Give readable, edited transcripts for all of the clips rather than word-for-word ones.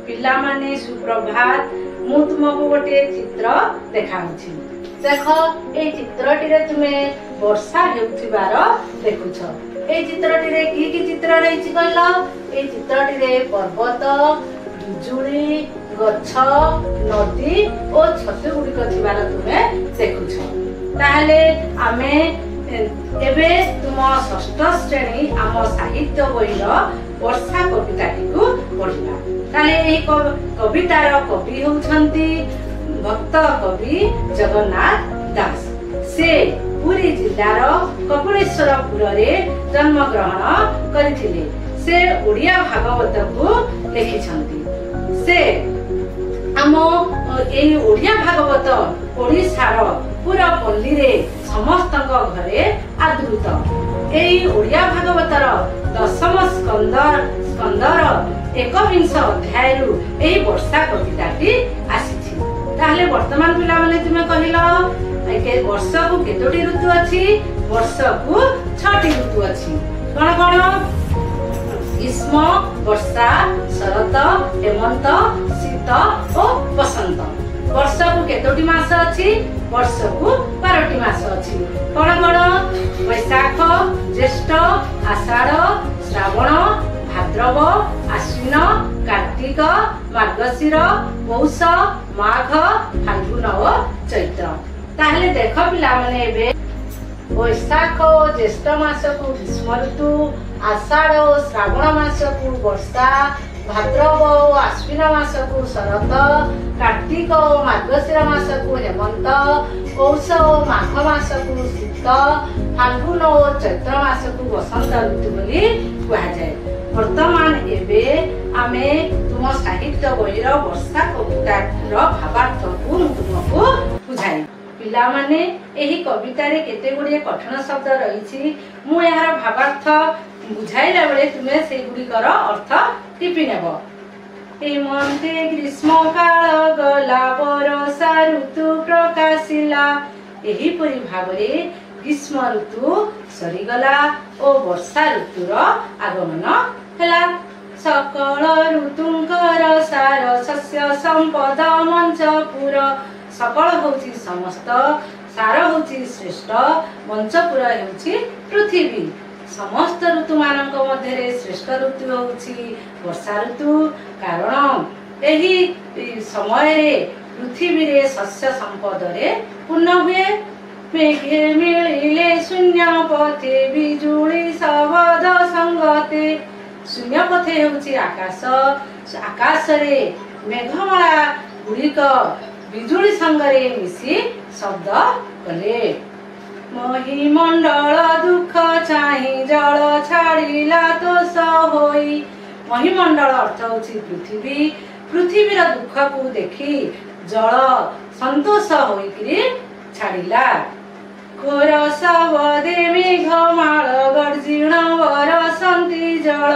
ପିଲାମାନେ ସୁପ୍ରଭାତ। ମୁଁ ତୁମକୁ ଗୋଟିଏ ଚିତ୍ର ଦେଖାଉଛି। ଦେଖ, ଏଇ ଚିତ୍ରଟିରେ ତୁମେ ବର୍ଷା ହେଉଥିବାର ଦେଖୁଛ। ଏଇ ଚିତ୍ରଟିରେ କି କି ଚିତ୍ର ରହିଛି କହିଲ? ଏଇ ଚିତ୍ରଟିରେ ପର୍ବତ, ବିଜୁଳି, ଗଛ, ନଦୀ ଓ ଛତୁ ଗୁଡ଼ିକ ଥିବାର ତୁମେ ଦେଖୁଛ। ତାହେଲେ ଆମେ ଏବେ ତୁମ ଷଷ୍ଠ ଶ୍ରେଣୀ ଆମ ସାହିତ୍ୟ ବହିର ବର୍ଷା କବିତାଟିକୁ ପଢିବା। ତାହେଲେ ଏହି କବିତାର କବି ହେଉଛନ୍ତି ଭକ୍ତ କବି ଜଗନ୍ନାଥ ଦାସ। ସେ ପୁରୀ ଜିଲ୍ଲାର କପିଳେଶ୍ୱରପୁରରେ ଜନ୍ମଗ୍ରହଣ କରିଥିଲେ। ସେ ଓଡ଼ିଆ ଭାଗବତକୁ ଲେଖିଛନ୍ତି। ସେ ଆମ ଏଇ ଓଡ଼ିଆ ଭାଗବତ ଓଡ଼ିଶାର ପୁରା ପଲ୍ଲୀରେ ସମସ୍ତଙ୍କ ଘରେ ଆଦୃତ। ଏଇ ଓଡ଼ିଆ ଭାଗବତର ଦଶମ ସ୍କନ୍ଦର ଏକବିଂଶ ଅଧ୍ୟାୟରୁ ଏହି ବର୍ଷା କବିତାଟି ଆସିଛି। ତାହେଲେ ବର୍ତ୍ତମାନ ପିଲାମାନେ ତୁମେ କହିଲ, ବର୍ଷକୁ କେତୋଟି ଋତୁ ଅଛି? ବର୍ଷକୁ 6ଟି ଋତୁ ଅଛି। କଣ କଣ? ଗ୍ରୀଷ୍ମ, ବର୍ଷା, ଶରତ, ହେମନ୍ତ, ଶୀତ ଓ ବସନ୍ତ। ବର୍ଷକୁ କେତୋଟି ମାସ ଅଛି? ବର୍ଷକୁ 12ଟି ମାସ ଅଛି। କଣ କଣ? ବୈଶାଖ, ଜ୍ୟେଷ୍ଠ, ଆଷାଢ, ଶ୍ରାବଣ, ଭାଦ୍ରବ, ଆଶ୍ୱିନ, କାର୍ତ୍ତିକ, ମାର୍ଗଶିର, ପୌଷ, ମାଘ, ଫାଲ୍ଗୁନ ଓ ଚୈତ୍ର। ତାହେଲେ ଦେଖ ପିଲାମାନେ, ଏବେ ବୈଶାଖ ଓ ଜ୍ୟେଷ୍ଠ ମାସକୁ ଗ୍ରୀଷ୍ମ ଋତୁ, ଆଷାଢ ଓ ଶ୍ରାବଣ ମାସକୁ ବର୍ଷା, ଭାଦ୍ରବ ଓ ଆଶ୍ୱିନ ମାସକୁ ଶରତ, କାର୍ତ୍ତିକ ଓ ମାର୍ଗଶିର ମାସକୁ ହେମନ୍ତ, ପୌଷ ଓ ମାଘ ମାସକୁ ଶୀତ, ଫାଲ୍ଗୁନ ଓ ଚୈତ୍ର ମାସକୁ ବସନ୍ତ ଋତୁ ବୋଲି କୁହାଯାଏ। ବର୍ତ୍ତମାନ ଏବେ ଆମେ ତୁମ ସାହିତ୍ୟ ବହିର ବର୍ଷା କବିତାର ଭାବାର୍ଥକୁ ମୁଁ ତୁମକୁ ବୁଝାଇବି। ପିଲାମାନେ, ଏହି କବିତାରେ କେତେ ଗୁଡ଼ିଏ କଠିନ ଶବ୍ଦ ରହିଛି। ମୁଁ ଏହାର ଭାବାର୍ଥ ବୁଝାଇଲା ବେଳେ ତୁମେ ସେଇଗୁଡ଼ିକର ଅର୍ଥ ଟିପି ନେବ। ଏମନ୍ତେ ଗ୍ରୀଷ୍ମ କାଳ ଗଲା, ବରଷା ଋତୁ ପ୍ରକାଶିଲା। ଏହିପରି ଭାବରେ ଗ୍ରୀଷ୍ମ ଋତୁ ସରିଗଲା ଓ ବର୍ଷା ଋତୁର ଆଗମନ ହେଲା। ସକଳ ଋତୁଙ୍କର ସାର ଶସ୍ୟ ସମ୍ପଦ ମଞ୍ଚପୁର। ସକଳ ହଉଛି ସମସ୍ତ, ସାର ହଉଛି ଶ୍ରେଷ୍ଠ, ମଞ୍ଚପୁର ହେଉଛି ପୃଥିବୀ। ସମସ୍ତ ଋତୁମାନଙ୍କ ମଧ୍ୟରେ ଶ୍ରେଷ୍ଠ ଋତୁ ହେଉଛି ବର୍ଷା ଋତୁ, କାରଣ ଏହି ସମୟରେ ପୃଥିବୀରେ ଶସ୍ୟ ସମ୍ପଦରେ ପୂର୍ଣ୍ଣ ହୁଏ। ମେଘେ ମିଳିଲେ ଶୂନ୍ୟ ପଥେ ବିଜୁଳି ଶବଦ ସଙ୍ଗତେ। ଶୂନ୍ୟ ପଥେ ହେଉଛି ଆକାଶ। ଆକାଶରେ ମେଘମାଳା ଗୁଡ଼ିକ ବିଜୁଳି ସଙ୍ଗରେ ମିଶି ଶବ୍ଦ କଲେ। ମହିମଣ୍ଡଳ ଦୁଃଖ ଚାହିଁ ଜଳ ଛାଡ଼ିଲା ତୋଷ ହୋଇ। ମହିମଣ୍ଡଳ ଅର୍ଥ ହଉଛି ପୃଥିବୀ। ପୃଥିବୀର ଦୁଃଖକୁ ଦେଖି ଜଳ ସନ୍ତୋଷ ହୋଇକିରି ଛାଡ଼ିଲା। ଘୋର ଶବଦେ ମେଘମାଳ ଗର୍ଜିଣ ବରସନ୍ତି ଜଳ।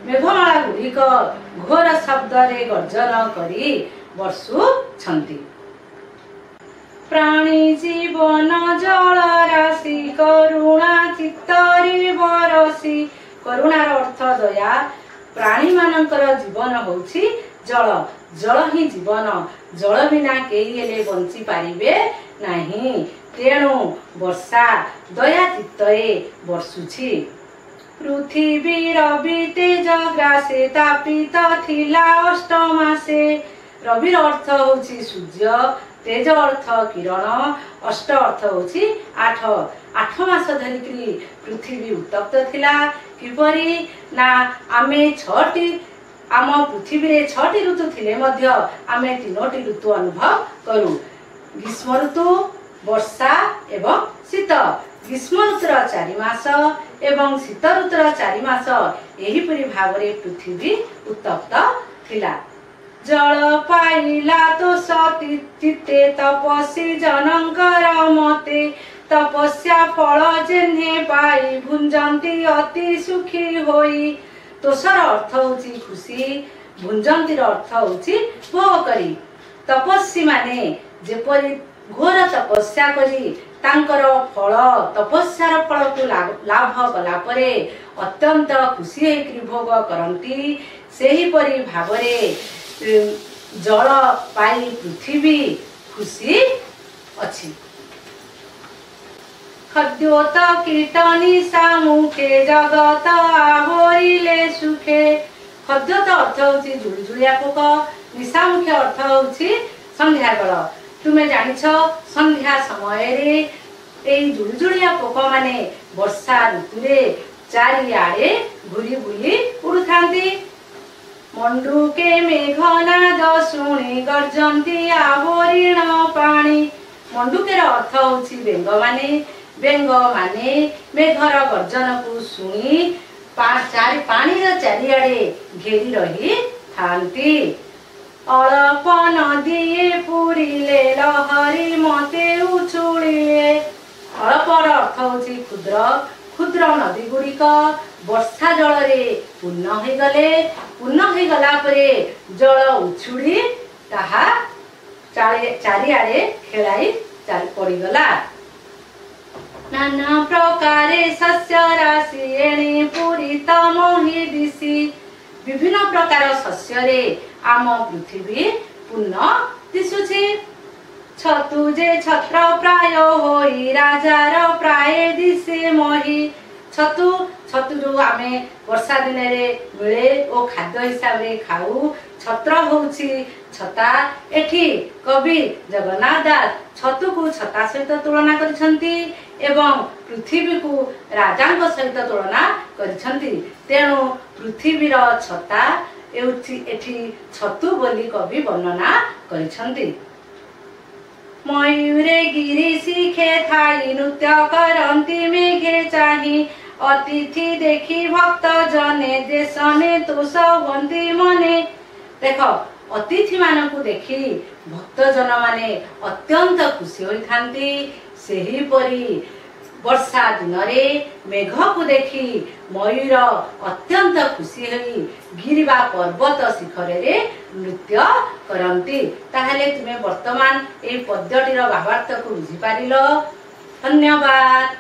ମେଘମାଳା ଗୁଡ଼ିକ ଘୋର ଶବ୍ଦରେ ଗର୍ଜନ କରି ବର୍ଷୁଛନ୍ତି। ପ୍ରାଣୀ ଜୀବନ ଜଳ ରାଶି କରୁଣା ଚିତ୍ତରେ ବରସି। କରୁଣାର ଅର୍ଥ ଦୟା। ପ୍ରାଣୀ ମାନଙ୍କର ଜୀବନ ହଉଛି ଜଳ। ଜଳ ହିଁ ଜୀବନ। ଜଳ ବିନା କେହି ହେଲେ ବଞ୍ଚି ପାରିବେ ନାହିଁ। ତେଣୁ ବର୍ଷା ଦୟା ଚିତ୍ତରେ ବର୍ଷୁଛି। ପୃଥିବୀ ରବି ତେଜ ଗ୍ରାସେ ତାପିତ ଥିଲା ଅଷ୍ଟ ମାସେ। ରବିର ଅର୍ଥ ହଉଛି ସୂର୍ଯ୍ୟ, ତେଜ ଅର୍ଥ କିରଣ, ଅଷ୍ଟ ଅର୍ଥ ହଉଛି 8। 8 ମାସ ଧରିକିରି ପୃଥିବୀ ଉତ୍ତପ୍ତ ଥିଲା। କିପରି ନା ଆମେ 6ଟି, ଆମ ପୃଥିବୀରେ 6ଟି ଋତୁ ଥିଲେ ମଧ୍ୟ ଆମେ 3ଟି ଋତୁ ଅନୁଭବ କରୁ: ଗ୍ରୀଷ୍ମ ଋତୁ, ବର୍ଷା ଏବଂ ଶୀତ। ଗ୍ରୀଷ୍ମ ଋତୁର 4 ମାସ ଏବଂ ଶୀତ ଋତୁର 4 ମାସ। ଏହିପରି ଭାବରେ ପୃଥିବୀ ଉତ୍ତପ୍ତ ଥିଲା। ଜଳ ପାଇଲା ତୋଷ ଚିତ୍ତେ ତପସ୍ୱୀ ଜନଙ୍କର ମତେ। ତପସ୍ୟା ଫଳ ଯେହ୍ନେ ପାଇ ଭୁଞ୍ଜନ୍ତି ଅତି ସୁଖୀ ହୋଇ। ତୋଷର ଅର୍ଥ ହଉଛି ଖୁସି, ଭୁଞ୍ଜନ୍ତିର ଅର୍ଥ ହଉଛି ଭୋଗ କରି। ତପସ୍ୱୀ ମାନେ ଯେପରି ଘୋର ତପସ୍ୟା କରି ତାଙ୍କର ଫଳ, ତପସ୍ୟାର ଫଳକୁ ଲାଭ କଲା ପରେ ଅତ୍ୟନ୍ତ ଖୁସି ହେଇକରି ଭୋଗ କରନ୍ତି, ସେହିପରି ଭାବରେ ଜଳ ପାଇ ପୃଥିବୀ ଖୁସି ଅଛି। ଖଦ୍ୟୋତ କୀଟ ନିଶା ମୁଖେ ଜଗତ ଆବୋରିଲେ ସୁଖେ। ଖଦ୍ୟୋତ ଅର୍ଥ ହଉଛି ଜୁଳୁଜୁଳିଆ ପୋକ, ନିଶାମୁଖେ ଅର୍ଥ ହଉଛି ସନ୍ଧ୍ୟାବେଳ। ତୁମେ ଜାଣିଛ, ସନ୍ଧ୍ୟା ସମୟରେ ଏଇ ଜୁଳୁଜୁଳିଆ ପୋକମାନେ ବର୍ଷା ଋତୁରେ ଚାରିଆଡ଼େ ଘୁରି ବୁଲି ଉଡୁଥାନ୍ତି। ମଣ୍ଡୁକେ ମେଘନାଦ ଶୁଣି ଗର୍ଜନ୍ତି ଆବୋରିଣ ପାଣି। ମଣ୍ଡୁକେର ଅର୍ଥ ହଉଛି ବେଙ୍ଗମାନେ। ବେଙ୍ଗମାନେ ମେଘର ଗର୍ଜନକୁ ଶୁଣି ପାଣିର ଚାରିଆଡ଼େ ଘେରି ରହିଥାନ୍ତି। ଅଳପ ନଦୀଏ ପୁରିଲେ ଲହରୀ ମତେ ଉଛୁଳିଲେ। ଅଳପର ଅର୍ଥ ହଉଛି କ୍ଷୁଦ୍ର। କ୍ଷୁଦ୍ର ନଦୀ ଗୁଡ଼ିକ ବର୍ଷା ଜଳରେ ପୂର୍ଣ୍ଣ ହୋଇଗଲେ, ପୂର୍ଣ୍ଣ ହୋଇଗଲା ପରେ ଜଳ ଉଛୁଳି ତାହା ଚାରିଆଡ଼େ ଖେଳାଇ ପଡ଼ିଗଲା। ନାନା ପ୍ରକାରେ ଶସ୍ୟ ରାଶି ଏଣେ ପୂରିତ ମହି ଦିଶି। ବିଭିନ୍ନ ପ୍ରକାର ଶସ୍ୟରେ ଆମ ପୃଥିବୀ ପୂର୍ଣ୍ଣ ଦିଶୁଛି। ଛତୁ ଯେ ଛତ୍ର ପ୍ରାୟ ହୋଇ ରାଜାର ପ୍ରାୟ ଦିଶେ ମହି। ଛତୁ, ଛତୁ ଯୋଉ ଆମେ ବର୍ଷା ଦିନରେ ମିଳେ ଓ ଖାଦ୍ୟ ହିସାବରେ ଖାଉ। ଛତ୍ର ହଉଛି ଛତା। ଏଠି କବି ଜଗନ୍ନାଥ ଦାସ ଛତୁକୁ ଛତା ସହିତ ତୁଳନା କରିଛନ୍ତି ଏବଂ ପୃଥିବୀକୁ ରାଜାଙ୍କ ସହିତ ତୁଳନା କରିଛନ୍ତି। ତେଣୁ ପୃଥିବୀର ଛତା ହେଉଛି ଏଠି ଛତୁ ବୋଲି କବି ବର୍ଣ୍ଣନା କରିଛନ୍ତି। ମୟୂରେ ଗିରି ଶିଖେ ଥାଇ ନୃତ୍ୟ କରନ୍ତି ମେଘେ ଚାହିଁ। ଅତିଥି ଦେଖି ଭକ୍ତ ଜନେ ଦେଶନେ ତୋଷ ହୁଅନ୍ତି ମନେ। ଦେଖ, ଅତିଥି ମାନଙ୍କୁ ଦେଖି ଭକ୍ତଜନ ମାନେ ଅତ୍ୟନ୍ତ ଖୁସି ହୋଇଥାନ୍ତି। ସେହିପରି ବର୍ଷା ଦିନରେ ମେଘକୁ ଦେଖି ମୟୂର ଅତ୍ୟନ୍ତ ଖୁସି ହୋଇ ଗିରିବା ପର୍ବତ ଶିଖରରେ ନୃତ୍ୟ କରନ୍ତି। ତାହେଲେ ତୁମେ ବର୍ତ୍ତମାନ ଏଇ ପଦ୍ୟଟିର ଭାବାର୍ଥକୁ ବୁଝିପାରିଲ। ଧନ୍ୟବାଦ।